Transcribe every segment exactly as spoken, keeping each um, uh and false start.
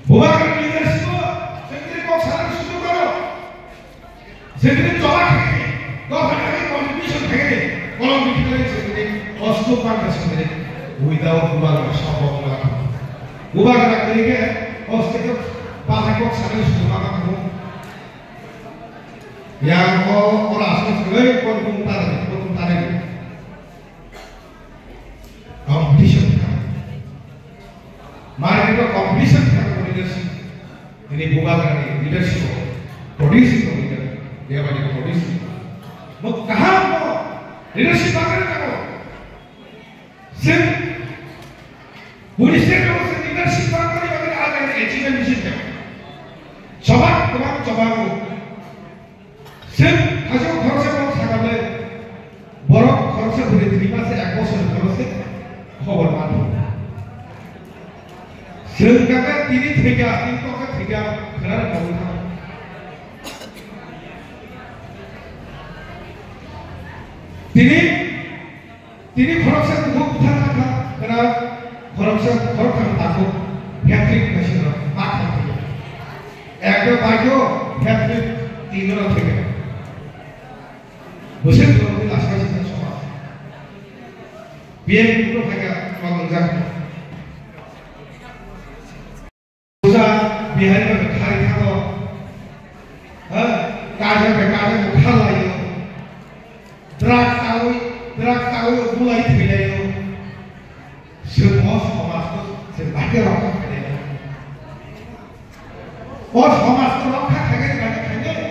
Bubagra leadership o chwngni kok sana sujuk mano. Chwngni choba khaini, dopha khaini contribution khaini, kolom bikhlai chwngni osto pangka chwngni without Bubagra sombhob nangkha. Bubagra kwrwi khe osto khe bahai kok sana sujuk mano. Yang o ora asal sebagai kon kum tare, kon kum tare. Competition kha. Market o competition kha leadership. Ini Bubagrani leadership o producing o leader. Dia bani producing. Mo kaham mo leadership bagari kha mo. Sing Buddhist state o sing leadership bagari bagari ada achievement bisi kha. Choba, choba, choba mo. Chwng hajo khoroksa kok sakale, borok khoroksa bwrwi thwima se ek bosor khoroksa khobor manthogo. Chwng kaka tini thwikha, tini koksa thwikha, khwnarok mangwi thango. Tini Tini khoroksa bukhuk bwthar kha, khwna khoroksa khoroktham takhuk, hat-trick khaisino ma thang thangya. Ekta bagyo hat-trick tinjono thangya. Bwswk borokni last bai sijak soma. P M Gupta phaikha, ma wngjak. Puja Bihari bai khari thango. Ha? Kaja bai kaja bo kharlaio. Drug tawi, drug tawi bulai thwilaio. Chwng o somaj no chwng bahai rokha khainai. O somaj no rokha khainai bahai khainai.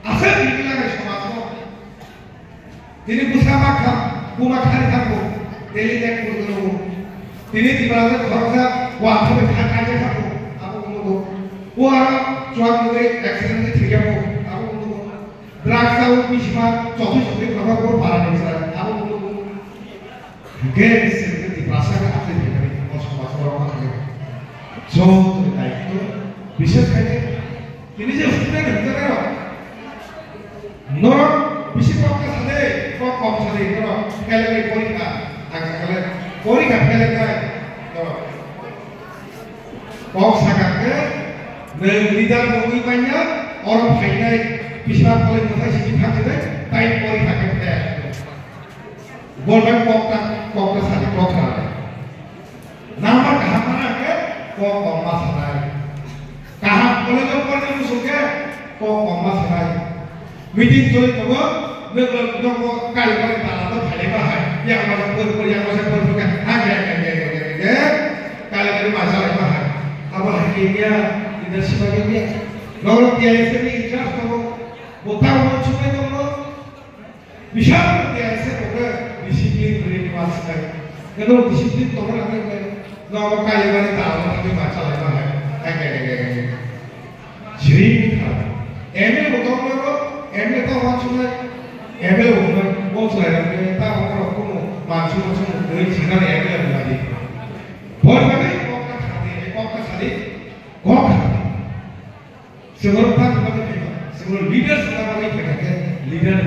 Aswk ringwi lagai somajno. Tini bwsa ma kha, buma khari thango, daily nek purgwno. Tini Tiprasa khoroksa wathabai kha kaijak thango, abo wngno. O aro chuak nugwi accident wi thwiya bo, abo wngno. Drugs o bisima chotwi chotwi khoroksa bo para ni chwrai, abo wngno. Hingke chwng khe Tiprasa khe aswk hinwi o somaj o rok thangwi. Joto ni daityo, bises khai khe tini je student hwnjaknai rok, norok bisi kok khe sade, kok kom sade, norok fail wngwi porikha, ang sakha le porikha fail wngnai norok. Kok sakha khe nwng leader wngwi manya, oro phainai bisi ma kholai mwthai simi thang sinai, tai porikha khe fail. Borok bai kok ta, kok ta sadi kok ta. Number kaham mana ke kok koma sanai. Kaham college o porni musu ke kok koma sanai. Meeting choli tongo, noklo nokbo kali kali tala to thale ba hai. Yang masa pur pur, yang masa pur pur ke. Ha ke ke ke ke ke ke. Kali kali masa lai ba hai. Abo hai ke ya, leadership hai ke ya. Noklo T I S ni in charge tongo. Bo ta mo chume tongo. Bisal khe se bo khe discipline kwrwi ma swkang. Khe no discipline tongna nangkhe khe no abo kailaimani dal no thangwi ma chalaima hai. Hai, hai, hai, hai, hai. Jiri wngkha. M L bo tongma rok, M L tong ma chunai, M L bo wngnai, bo chwlai rok khe ta abo rok kuno ma chuma chuma kwrwi sinani M L wngnai di. Boi bagwi kok ta khadi, kok ta khadi, kok khadi. Chwngno ta bagwi khe, chwngno leaders ta bagwi khe, leader ni